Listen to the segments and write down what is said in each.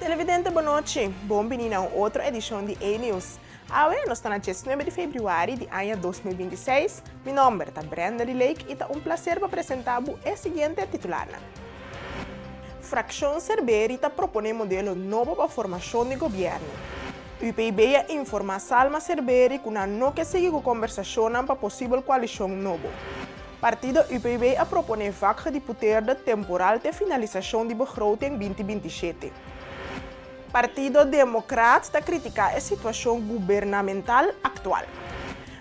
Televidente, bon nochi. Bon bini na un otro edicion di E-News. Awe, nos ta na 19 di februari di aña 2026. Mi nomber ta Brenda Lee Lake y ta un placer pa presenta bo e siguiente titularnan. Fraccion Cerberi ta propone modelo nobo pa formacion di gobierno. UPB a informa Salma Cerberi cu nan no ke sigui cu conversacionnan pa posibel coalicion nobo. Partido UPB a propone vakgedeputeerde temporal te finalisacion di begroting 2027. Partido Democraat ta critica e situacion gubernamental actual.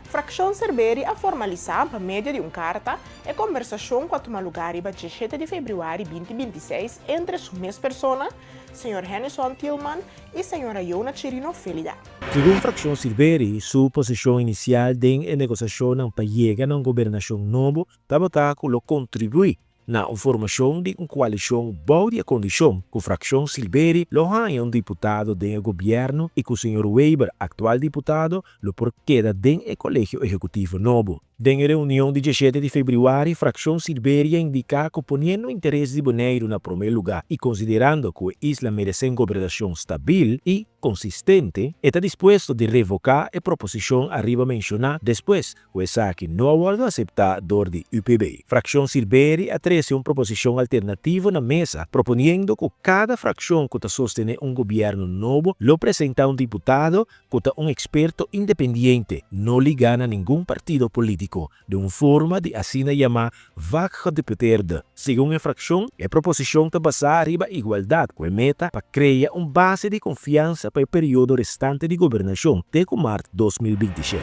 Fraccion Cerberi a formalisa, pa medio di un carta, e conversacion cu a tuma lugar riba 17 di februari 2026 entre su mes persona, señor Hennyson Thielman, y señora Jona Chirino Felida. Segun Fraccion Silveri, su posicion inicial den e negociacionnan pa yega na un gobernacion nobo tabata cu lo contribui na un formacion di un coalicion bou di e condicion cu Fraccion Silveri lo haña un diputado den e gobierno y cu señor Wever, actual diputado, lo por keda den e Colegio Ehecutivo nobo. Den e reunion di 17 di februari, Fraccion Silveri a indica cu poniendo interes di Boneiru na prome lugar y considerando cu e isla merece un gobernacion stabil y consistente, e ta dispuesto di revoca e proposicion ariba menciona despues cu esaki no a wordo acepta door di UPB. Fraccion Silveri a trece un proposicion alternativo na mesa, proponiendo cu cada fraccion cu ta sostene un gobierno nobo lo presenta un diputado cu ta un experto independiente, no liga na ningun partido politico, di un forma di asina yama vakgedeputeerde. Segun e fraccion, e proposicion ta basa riba igualdad, cu e meta pa crea un base di confiansa pa e periodo restante di gobernacion, te cu maart 2027.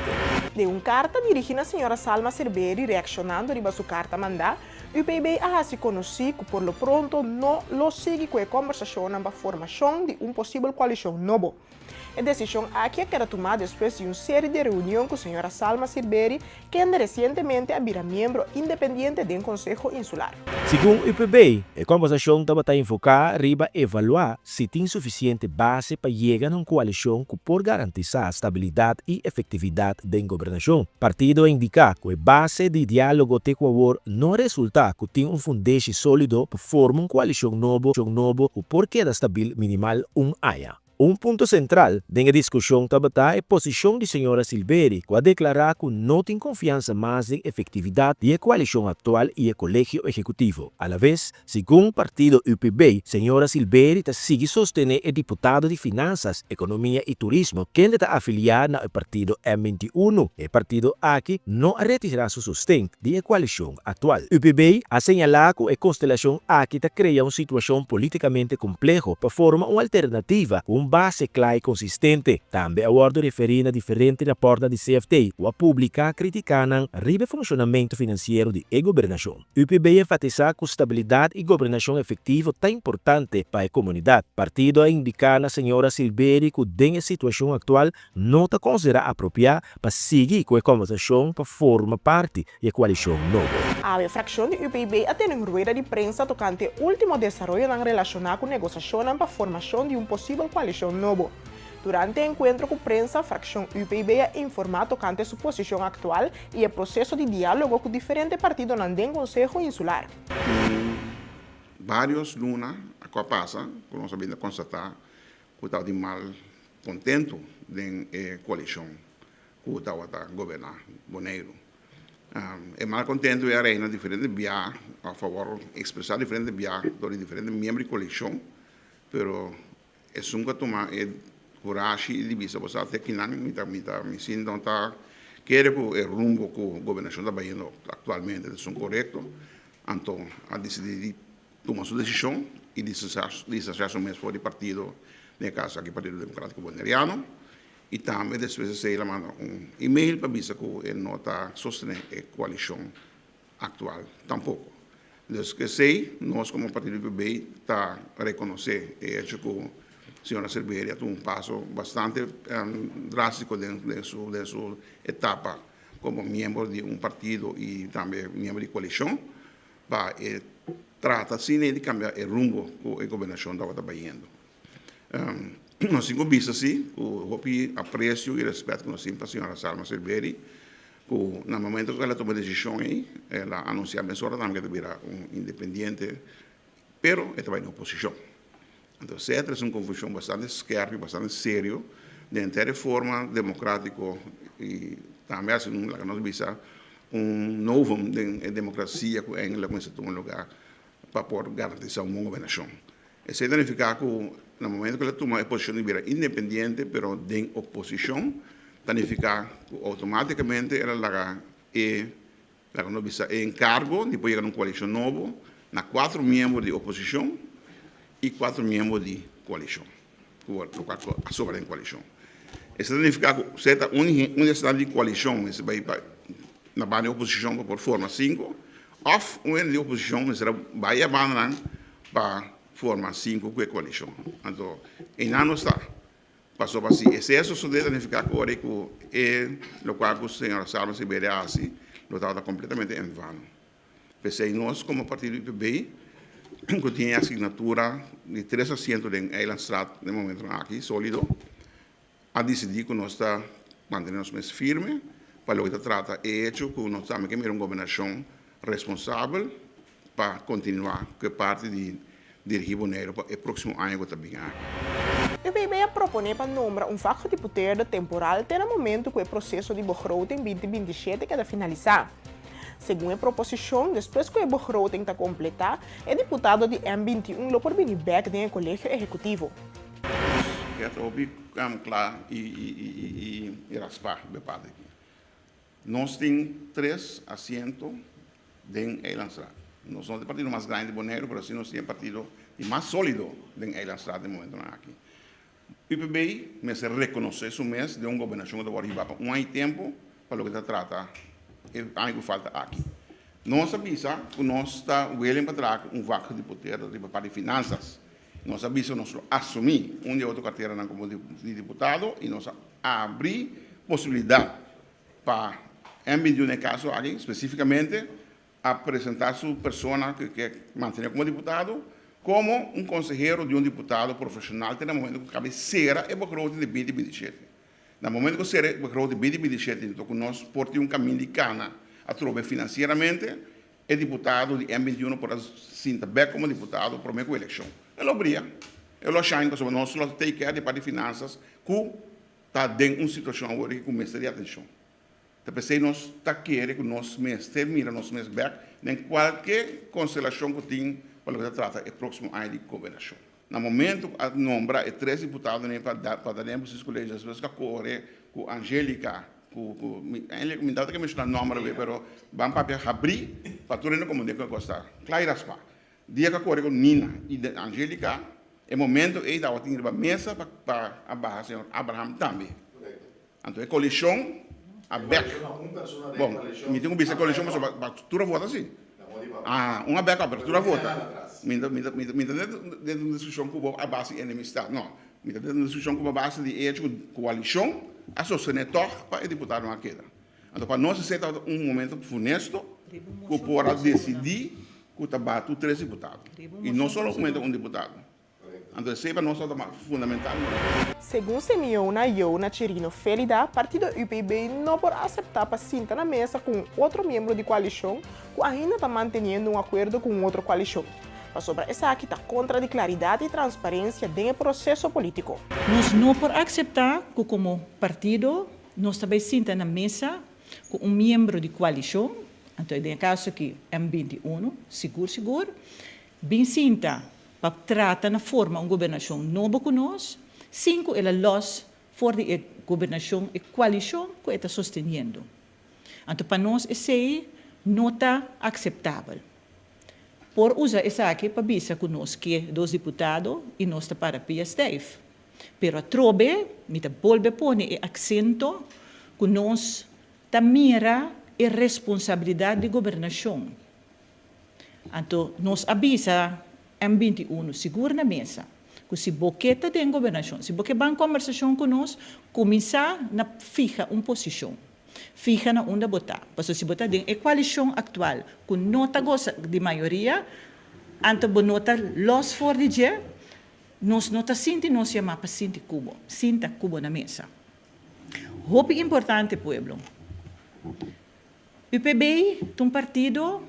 Den un carta dirigi na señora Salma Cerberi reaccionando riba su carta manda, UPB a haci conoci cu por lo pronto no lo sigui cu e conversacion pa formacion di un posibel coalicion nobo. E decision aki a keda tuma despues di un serie di reunion cu señora Salma Silveri, kende recientemente a bira miembro independiente den Conseho Insular. Segun UPB, e conversacion tabata enfoca riba evalua si tin suficiente base pa yega na un coalicion cu por garantisa stabilidad y efectividad den gobernacion. Partido a indica cu e base di dialogo te cu awor no resulta cu tin un fundeshi solido pa forma un coalicion nobo cu por keda stabil minimal un aña. Un punto central den e discusion tabata e posicion di señora Silveri, cu a declara cu no tin confiansa mas den efectividad di e coalicion actual y e Colegio Ehecutivo. A la vez, segun partido UPB, señora Silveri ta sigui sostene e diputado di Finanzas, Economia y Turismo, kende ta afilia na e partido M21. E partido aki no a retira su sosten di e coalicion actual. UPB a señala cu e constelacion aki ta crea un situacion politicamente compleho pa forma un alternativa cu un base cla y consistente. Tambe a wordo referi na diferente rapport di CFT cu a publica criticanan riba funcionamento financiero di e gobernacion. UPB a enfatisa cu stabilidad y gobernacion efectivo ta importante pa e comunidad. Partido a indica na señora Silveri cu den e situacion actual no ta considera apropia pa sigui cu e conversacion pa forma parti di e coalicion nobo. E fraccion di UPB a tene un rueda di prensa tocante ultimo desaroyo relaciona cu negociacion pa formacion di un posibel coalicion nobo. Durante e encuentro cu prensa, fraccion UPB a informa tocante su posicion actual y e proceso di dialogo cu diferente partido den Conseho Insular. Varios luna a pasa, cu nos a bin constata cu tabatin malcontento den e coalicion cu tabata goberna Boneiru. E malcontento a reina diferente bia, a fabor expresa diferente bia door di diferente miembro di coalicion, pero esun cu a tuma e corashi di bisa bo te akinan mi ta mi sinto ta kere cu e rumbo cu gobernacion ta bayendo actualmente ta correcto, anto a dicidi di tuma su decision y distancia su mes for di partido, den caso aki Partido Democratico Boneriano, y tambe despues el a manda un e-mail pa bisa cu e no ta sostene e coalicion actual tampoco. Dus cu esey, nos como Partido UPB ta reconoce e hecho cu señora Silveria a tuma un paso bastante drastico den su etapa como miembro di un partido y tambe miembro di coalicion pa trata asina di cambia e rumbo cu e gobernacion tabata bayendo. Nos tin cu bisa si, cu hopi aprecio y respet cu nos tin pa señora Salma Silveri, cu na momento cu el a tuma e decision ey, el a anuncia mesora tambe cu e ta bira un independiente, pero e ta bay na oposicion. Anto esei a trese un konfushon bastante skèrpi, bastante serio den henter e forma demokrátiko i tambe hasi un, laga nos bisa, un novum den e demokrasia ku eindelijk mester tuma lugá pa por garantisá un bon gobernashon. Esei ta nifiká ku na momento ku el a tuma e posishon di bira independiente pero den oposishon, ta nifiká ku outomátikamente el a laga e, laga nos bisa, e enkargo di por yega na un koalishon nobo na kuatro miembro di oposishon i kuatro miembro di koalishon, ku lokual ku a sobra den koalishon. Esei ta nifiká ku si ta un di esnan di koalishon mester bai pa na banda di oposishon pa por forma sinku òf un hende di oposishon mester a bai e bandanan pa forma sinku ku e koalishon. Anto einan nos ta. Pasobra si esei a sosodé ta nifiká ku ora ku e lokual ku señora Salma Silveria a hasi lo tabata kompletamente en vano. P'esei nos komo partido UPB ku tin e asignatura di tres asiento den Eilandstraat den momentonan aki sólido a disidí ku nos ta mantené nos mes firme pa loke ta trata e hecho ku nos tambe ke mira un gobernashon responsabel pa kontinuá ku e parti di dirigí Boneiru pa e próksimo aña ku ta bin aki. UPB a proponé pa nombra un vakgedeputeerde temporal te na momentu ku e proseso di begroting 2027 keda finalisá. Segun e proposishon, despues ku e begroting ta kompletá, e diputado di M 21 lo por bini bèk den e kolegio ehekutivo. Nos ke ta hopi kla i raspá be parti aki. Nos tin tres asiento den Eilandsraad. Nos no ta e partido mas grandi di Boneiru, pero si nos tin e partido di mas solido den Eilandsraad den momentonan aki. UPB mester reconoce su mes den un gobernacion cu ta worde hiba pa un aña y tempo pa loke ta trata e aña cu falta aki. Nos a bisa cu nos ta willing pa traha cu un vak gedeputeerde riba parti di finanzas. Nos a bisa nos lo asumi un di e otro carteranan como di diputado y nos a abri posibilidad pa M21 e caso aki specificamente a presenta su persona cu ke mantene como diputado como un consehero di un diputado profesional te na momento cu cabe cera e begroting di 2027. Na momento cu cera e begroting 2027 enton cu nos por tin un camin di cana atrobe financieramente E diputado di M 21 por a sinta bek komo diputado promé ku elekshon. E lo bria, e lo shine pasobra nos lo take care di parti finansas ku ta den un situashon awor ku mester di atenshon. Ta p'esei nos ta kere ku nos mester mira nos mes bek den kualke konstelashon ku tin pa loke ta trata e próksimo aña di gobernashon. Na momento ku a nombra e tres diputadonan pa pa ta den Bestuurscollege despues ku a kore ku Angelica ku ku mi mi no ta ke menshoná nòmber awe pero ban papia habrí pa tur hende komprendé ku e kos ta kla i raspá. Dia ku a kore ku Nina i Angelica e momento ei tabatin riba mesa pa pa a baha señor Abraham tambe. Anto e koalishon a bèk. Bon, mi tin ku bisa e koalishon pasobra pa tur a vota si. Ah, un a bèk òf, pero tur a vota. Mi ta mi ta mi ta den un diskushon ku bo a base di enemistat, no. Mi ta den un diskushon ku bo a base di e hecho ku koalishon a sostené tòg pa e diputadonan a keda. Anto pa nos esei tabata un momento funesto ku por a desidí ku ta batu tres diputado i no solamente un diputado. Anto esei pa nos tabata fundamental. Segun Semiona Yona Chirino Felida, partido UPB no por aseptá pa sinta na mesa ku un otro miembro di koalishon ku ainda ta manteniendo un akuerdo ku un otro koalishon, pasobra esaki ta kontra di klaridat i transparensia den e proseso polítiko. Nos no por akseptá ku komo partido nos ta bai sinta na mesa ku un miembro di koalishon, anto den e kaso aki M 21, sigur sigur, Bin sinta pa trata na forma un gobernashon nobo ku nos, sin ku el a lòs for di e gobernashon, e koalishon ku e ta sosteniendo. Anto pa nos esei no ta akseptabel. Por usa esaki pa bisa ku nos ke dos diputado i nos ta para pia stijf. Pero atrobe mi ta bolbe pone e aksento ku nos ta mira e responsabilidat di gobernashon. Anto nos a bisa M 21 sigur na mesa ku si bo ke ta den gobernashon, si bo ke ban kombersashon ku nos, kuminsá na fiha un posishon. Fiha na unda bo ta. Pasobra si bo ta den e koalishon aktual ku no ta gosa di mayoria, anto bo no ta lòs for di dje, nos no ta sinti nos yamá pa sinti ku bo, sinta ku bo na mesa. Hopi importante pueblo. UPB ta un partido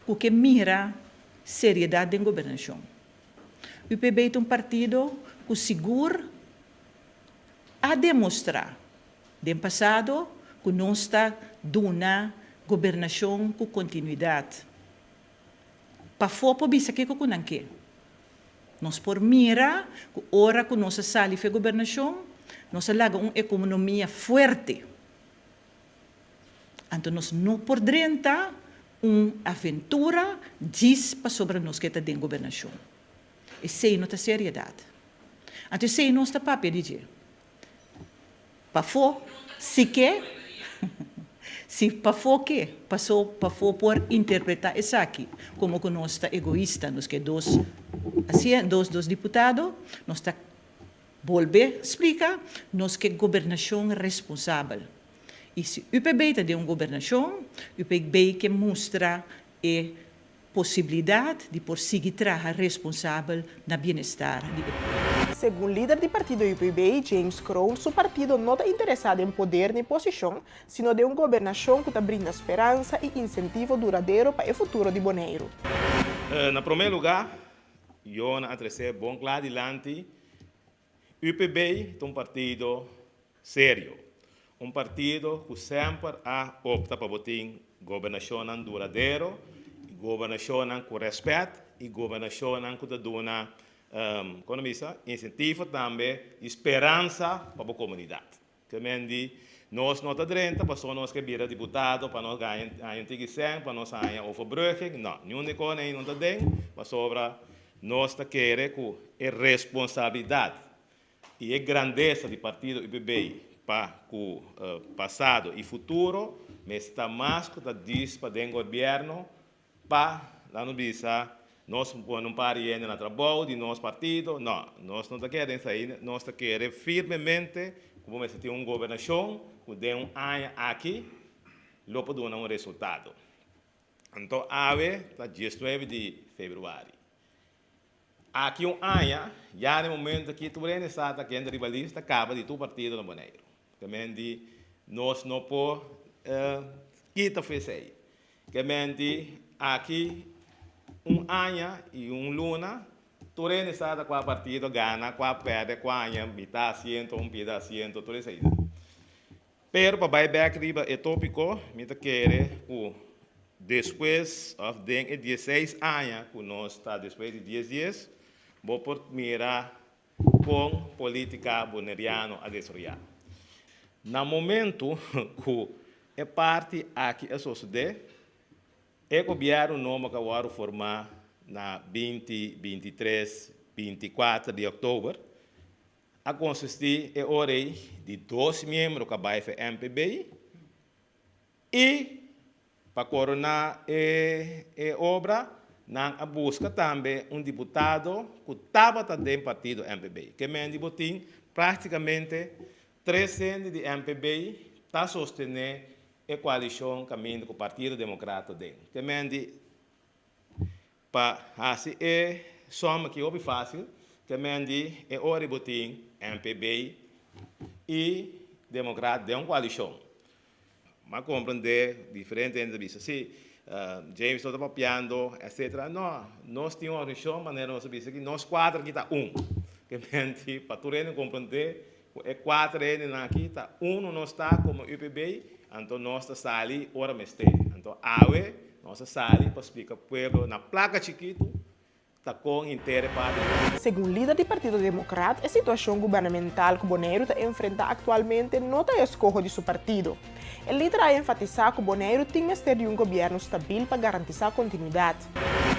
ku ke mira seriedat den gobernashon. UPB ta un partido ku sigur a demostrá den pasado ku nos ta duna gobernashon ku kontinuidat. Pafó por bisa kiko ku nan ke. Nos por mira ku ora ku nos a sali for e gobernashon, nos a laga un ekonomia fuerte. Anto nos no por drenta un aventura djis pasobra nos ke ta den gobernashon. Esei no ta seriedat. Anto esei nos ta papia di dje. Pafó si ke, si pafó ke, paso pafó por interpretá esaki komo ku nos ta egoista, nos ke dos asien, dos dos diputado, nos ta bolbe splika, nos ke gobernashon responsabel. I si UPB ta den un gobernashon, UPB ke mustra e posibilidat di por sigui traha responsabel na bienestar di e pueblo. Segun lider di partido UPB, James Kroon, su partido no ta interesá den poder ni posishon, sino den un gobernashon ku ta brinda speransa i insentivo duradero pa e futuro di Boneiru. Na promé lugá, Yona a tresé bon kla dilanti, UPB ta un partido serio, un partido ku semper a opta pa bo tin gobernashonnan duradero, gobernashonnan ku rèspèt i gobernashonnan ku ta duna, kon ta bisa, insentivo tambe i speransa pa bo komunidat. Te men di, nos no ta drenta pasobra nos ke bira diputado pa nos gaña haña un tiki sèn, pa nos haña overbrugging. No, niun di kos ei no ta den, pasobra nos ta kere ku e responsabilidat i e grandesa di partido UPB pa ku pasado i futuro mester ta mas ku ta dis pa den gobièrnu Pa la no bisa nos pone un par di hende na trabou di nos partido, no, nos no ta kere esei, nos ta kere firmemente ku bo mester tin un gobernashon ku den un aña aki lo por duna un resultado. Anto awe ta diesnuebe di februari. Aki un aña, ya na e momento aki tur hende sa ta kende riba lista kaba di tur partido na Boneiru. Kemen di nos no por kita for esei. Kemen di aki un aña i un luna tur hende sa ta kua partido gana, kua pèrdè, kua haña mitá asiento, un pida asiento, tur esei. Pero pa bai bèk riba e tópiko, mi ta kere ku despues òf den e dieseis aña ku nos ta despues di dies dies, bo por mira kon polítika boneriano a desaroyá. Na momentu ku e parti aki a sosodé, e gobièrnu nobo ku a wòrdu formá na binti 23, 24 di òktober, A konsistí e ora ei di dos miembro ku a bai for MPB i pa koroná e e obra nan a buska tambe un diputado ku tabata den partido MPB. Ke men di bo tin práktikamente tres hende di MPB ta sostené e koalishon kaminda ku Partido Demokrat ta den. Ke men di Pa hasi e som aki hopi fácil, ta men di e ora bo tin MPB i Democrat den un koalishon. M'a komprendé diferente hende ta bisa, sí, James no ta papiando, etcetera. No, nos tin un organisashon manera nos a bisa aki, nos kuater aki ta un. Ke men di pa tur hende komprendé ku e kuater hendenan aki ta unu nos ta komo UPB, anto nos ta sali ora mester. Anto awe nos a sali pa splika pueblo na plaka chikitu ta kon henter e parti ta. Segun lider di Partido Demokrat, e situashon gubernamental ku Boneiru ta enfrentá aktualmente no ta e eskoho di su partido. E lider a enfatisá ku Boneiru tin mester di un gobièrnu stabil pa garantisá kontinuidat.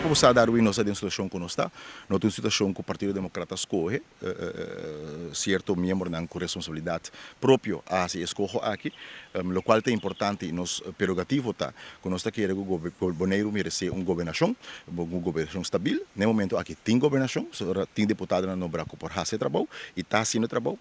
Como sa Darwin nos ta den un situacion cu nos ta, no ta un situacion cu Partido Democrat a scoge, cierto miembronan cu responsabilidad propio a haci e escoho aki, locual ta importante y nos prerogativo ta cu nos ta kere cu Boneiru merece un gobernacion, un gobernacion stabil. Na e momento aki tin gobernacion, pasobra tin deputadonan nombra cu por haci e trabou y ta haciendo e trabou.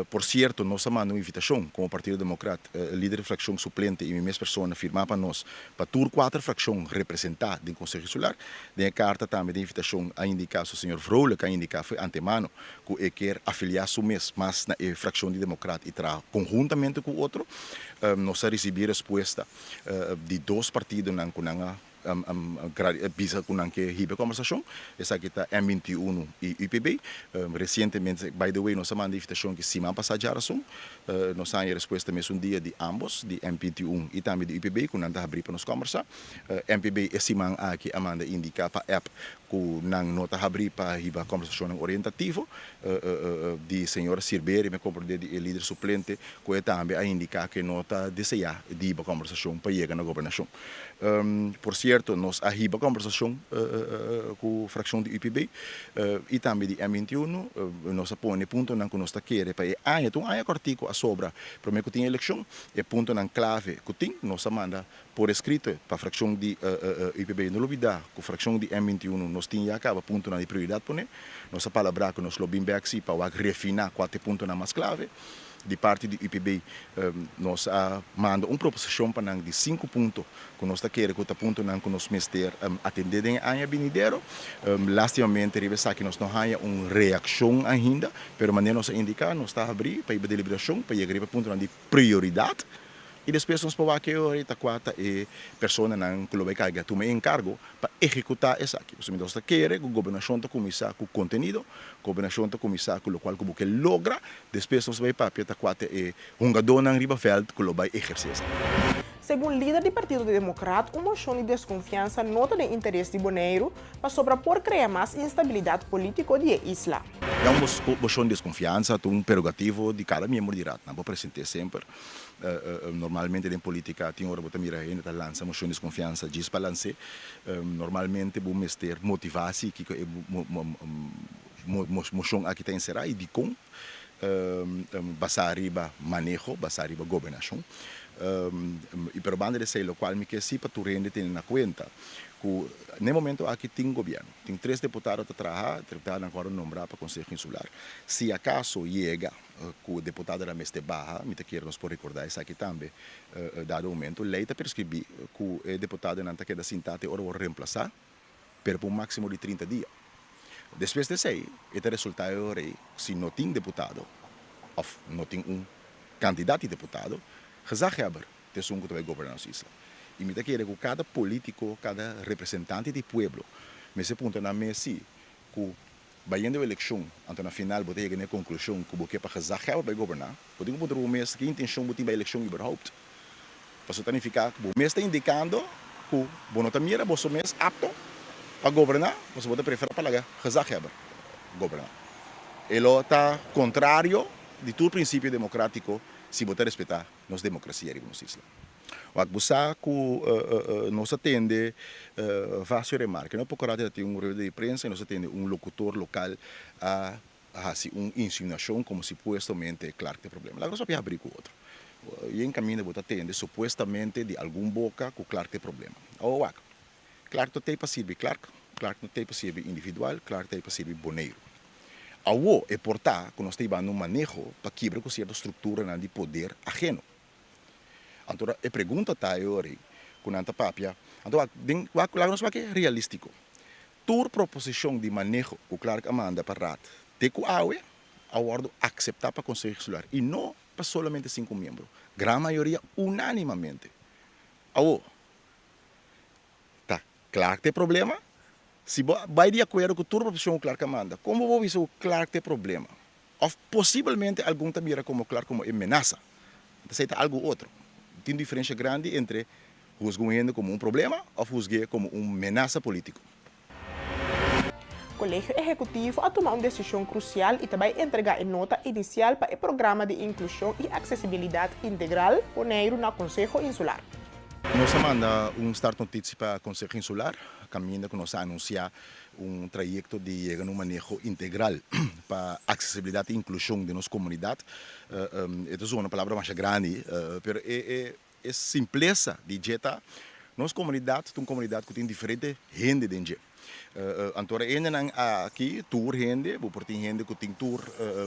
Por cierto, nos a manda un invitacion como Partido Democrat, lider di fraccion suplente y mi mes persona firma pa nos, pa tur cuater fraccion representa den Conseho Insular. Den e carta tambe den invitacion a indica, su señor Vrolijk a indica fo'i antemano cu e kier afilia su mes mas na e fraccion di Democrat y traha conhuntamente cu otro. Nos a ricibi respuesta di dos partidonan cu nan a. Bisa ku nan ke hiba e kòmbersashon. Esaki ta M 21 i UPB. Resientemente, by the way, nos a manda invitashon ki siman pasá djarason. Nos a haña respuesta mesun dia di ambos, di M 21 i tambe di UPB, ku nan ta habrí pa nos kòmbersá. MPB e siman aki a manda indiká pa app ku nan no ta habrí pa hiba kòmbersashonnan orientativo. Di señora Sirberi mi a komprendé di e lider suplente ku e tambe a indiká ku e no ta deseá di hiba kòmbersashon pa yega na gobernashon. Por sierto nos a hiba kòmbersashon ku frakshon di UPB i tambe di M 21. Nos a pone puntonan ku nos ta kere pa e aña, ta un aña kòrtiku a sobra promé ku tin elekshon, e puntonan klave ku tin nos a manda Por escrito pa fraccion di UPB. No lubida cu fraccion di M 21 nos tin ya caba puntonan di prioridad pone. Nos a palabra cu nos lo bin bek si pa wak refina cua ta e puntonan mas clave. Di parti di UPB nos a manda un proposicion pa nan di sinku punto cu nos ta kere cu ta puntonan cu nos mester atende den e aña binidero. Lastimamente riba esaki nos no haya un reaccion ainda, pero manera nos a indica nos ta habri pa hiba deliberacion pa yega riba e puntonan di prioridad. I despues nos por wak e ora i ta kua ta e personanan ku lo bai karga tuma e enkargo pa ehekutá esaki. Pasobra nos ta kere ku gobernashon ta kuminsá ku kontenido, gobernashon ta kuminsá ku lokual ku bo ke logra, despues nos bai papia ta kua ta e hungadónan riba vèlt ku lo bai ehersé esaki. Segun lider di Partido Democraat un moshon di deskonfiansa no ta den interes di Boneiru pasobra por krea mas instabilidat polítiko di e isla. Ya un moshon di deskonfiansa ta un prerogativo di kada miembro di Raad. Nan por present'é semper. Normalmente den politica tin ora bo ta mira hende ta lansa mocion di desconfiansa djis pa lans'é. Normalmente bo mester motiva si kiko e mocion aki ta encerá y dikon, basá riba maneho, basá riba gobernacion. Y pero banda di esei locual mi ke si pa tur hende tene na cuenta cu n'e momento aki tin gobierno, tin tres deputado ta traha, deputadonan cu a wòrdu nombra pa Conseho Insular. Si acaso yega ku deputadonan mester baha, mi ta kier nos por rekordá esaki tambe, dado momento lei ta preskribí ku e deputadonan ta keda sintá te ora wòrdu remplasá, pero pa un máksimo di 30 dia. Despues di esei e ta resultá e ora ei si no tin deputado òf no tin un kandidat di deputado, gezaghebber ta esun ku ta bai goberná nos isla. I mi ta kere ku kada polítiko, kada representante di pueblo mester puntra nan mes si ku Bayendo elekshon, anto na final bo ta yega na e konklushon ku bo ke pa gezaghebber bai goberná, bo tin ku puntra bo mes ki intenshon bo tin bai elekshon überhaupt. Pasobra ta nifiká ku bo mes ta indikando ku bo no ta mira boso mes apto pa goberná, pasobra bo ta preferá pa laga gezaghebber goberná. E lo ta kontrario di tur prinsipio demokratiko si bo ta respetá nos demokrasia riba nos isla. Wak bo sa ku nos a tende vacio remarke. No poko rato ta tin un rueda di prensa i nos a tende un lokutor lokal a hasi un insinuashon komo si puestamente Clark ta e problema. Laga nos papia habri ku otro. Yen kaminda bo ta tende supuestamente di algun boka ku Clark ta e problema. Awo wak, Clark no ta ei pa sirbi Clark, Clark no ta ei pa sirbi individual, Clark ta ei pa sirbi Boneiru. Awo e por ta ku nos ta hibando un maneho pa kibra ku sierto strukturanan di poder aheno. Anto e pregunta ta e ora ei ku nan ta papia, anto wak den wak laga nos wak e realístiko. Tur proposishon di maneho ku Clark a manda pa Raad te ku awe a wòrdu akseptá pa Konseho Insular i no pa solamente sinku miembro, gran mayoria unánimamente. Awo, ta Clark ta e problema? Si bo a bai di akuerdo ku tur proposishon ku Clark a manda, kon bo por bisa ku Clark ta e problema? Òf posibelmente algun ta mira komo Clark komo e menasa. Esei ta algu otro. Tin diferensha grandi entre husga un hende komo un problema òf husg'é komo un menasa polítiko. Kolegio Ehekutivo a tuma un desishon krusial i ta bai entregá e nota inisial pa e programa di inklushon i aksesibilidat integral Boneiru na Konseho Insular. Nos a manda un startnotitie pa Konseho Insular kaminda ku nos a anunsiá un trayekto di yega na un maneho integral pa aksesibilidat i inklushon den nos komunidat. E ta zona palabra masha grandi, pero e e simplesa di dje ta, nos komunidat ta un komunidat ku tin diferente hende den dje. Anto ora e hendenan aki, tur hende, bo por tin hende ku tin tur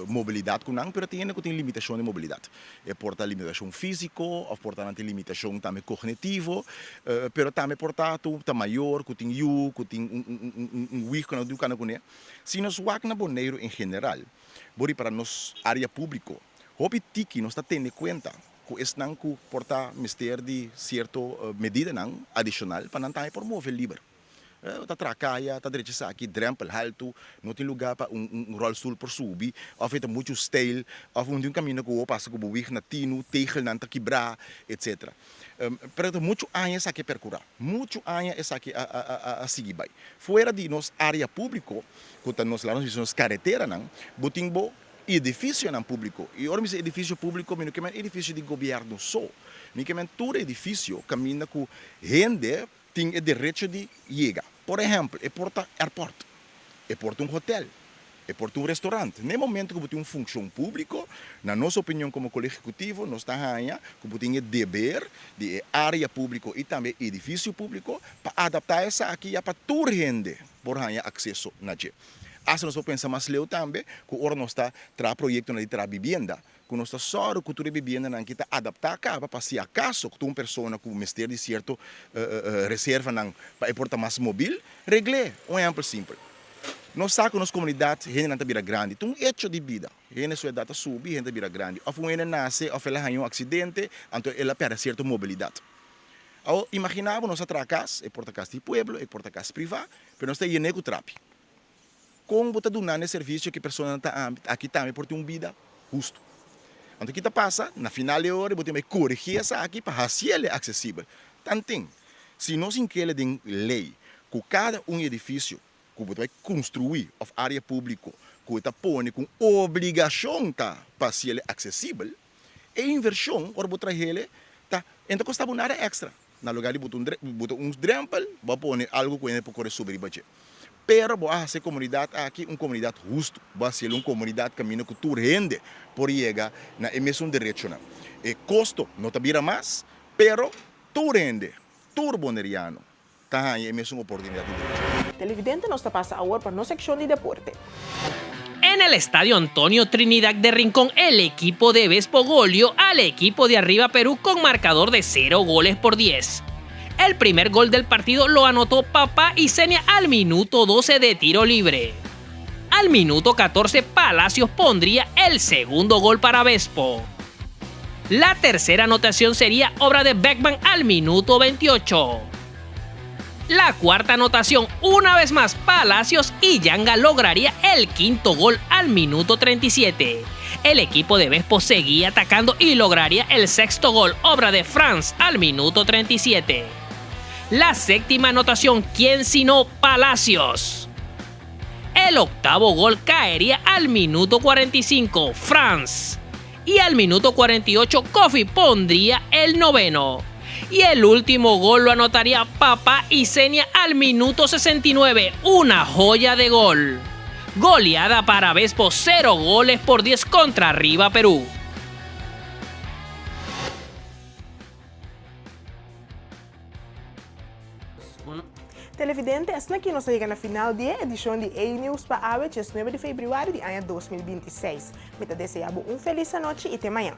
mobilidat ku nan, pero tin hende ku tin limitashon di mobilidat. E por ta limitashon físiko òf por ta nan tin limitashon tambe kognitivo, pero tambe por ta tu ta mayor ku tin yu, ku tin un wig ku nan tin ku kanda kuné. Si nos wak na Boneiru en general, bo ripará nos área públiko, hopi tiki nos ta tene kuenta. ku esnan ku por ta mester di sierto medidanan adishonal pa nan tambe por move liber. Ta traha kaya, ta drecha esaki, drèmpel haltu, no tin lugá pa un un ròlstul por subi, òf e ta muchu steil, òf un di un kaminda ku bo pasa ku bo wig na tinu, tegelnan ta kibrá, etsetera. Pero ta muchu aña esaki a perkurá, muchu aña esaki a a a sigui bai. Fuera di nos área públiko, ku ta nos, laga nos bisa nos kareteranan, bo tin bo edifisionan públiko. I ora mi bisa edifisio públiko, mi no ke men edifisio di gobièrnu so, mi ke men tur edifisio kaminda ku hende tin e derecho di yega. Por ehèmpel, e por ta airport, e por ta un hotel, e por ta un restaurant. Na e momento ku bo tin un funshon públiko, na nos opinion komo Kolegio Ehekutivo, nos ta haña ku bo tin e deber di e área públiko i tambe e edifisio públiko pa adaptá esaki ya pa tur hende por haña akseso na dje. Asta nos por pensa mas leu tambe ku ora nos ta traha proyektonan di traha bibienda, ku nos ta sòru ku tur e bibiendanan ki ta adaptá kaba pa si akaso ku ta un persona ku mester di sierto reservanan pa e por ta mas mobil, regl'é. Un ehèmpel simpel, nos sa ku nos komunidat hendenan ta bira grandi, ta un echo di bida, hende su edat ta subi, hende ta bira grandi, òf un hende nase òf el a haña un aksidente, anto el a pèrdè sierto mobilidat. Awor, imaginá bo nos a traha kas, e por ta kas di pueblo, e por ta kas privá, pero nos ta yen'é ku trapi. Kon bo ta duna e servisio ku e personanan ta aki tambe por tin un bida hustu? Anto ki ta pasa? Na final di e ora bo tin bai korigí esaki pa hasiel e aksesibel. Tanten, si nos inkele den lei ku kada un edifisio ku bo ta bai konstruí òf área públiko ku e ta pone ku un obligashon ta pa hasiel e aksesibel, E invershon ora bo trahele ta e ta kosta bo nada èkstra. Na lugá di buta un buta un drèmpel bo a pone algu ku hende por kore subi riba dje. Pero bo a hasi e komunidat aki un komunidat hustu. Bo a hasiel un komunidat kaminda ku tur hende por yega na e mesun derechonan. E kosto no ta bira mas, pero tur hende, tur boneriano ta haña e mesun oportunidat di derecho. Televidente nos ta pasa awor pa nos seccion di deporte. En el Estadio Antonio Trinidad de Rincón el equipo de Vespo goleó al equipo de Arriba Perú con marcador de 0 goles por 10. El primer gol del partido lo anotó Papá Isenia al minuto 12 de tiro libre. Al minuto 14 Palacios pondría el segundo gol para Vespo. La tercera anotación sería obra de Beckman al minuto 28. La cuarta anotación, una vez más, Palacios y Yanga lograría el quinto gol al minuto 37. El equipo de Vespo seguía atacando y lograría el sexto gol, obra de Franz, al minuto 37. La séptima anotación, ¿quién sino Palacios? El octavo gol caería al minuto 45, Franz. Y al minuto 48, Kofi pondría el noveno. Y el último gol lo anotaría Papá Isenia al minuto 69, una joya de gol. Goleada para Vespo, 0 goles por 10 contra Arriba Perú. Televidente, asina aki nos a yega na final di e edishon di A-News pa awe, 19 di febrüari di aña 2026. Mi ta desea bo un felis anochi i te mañan.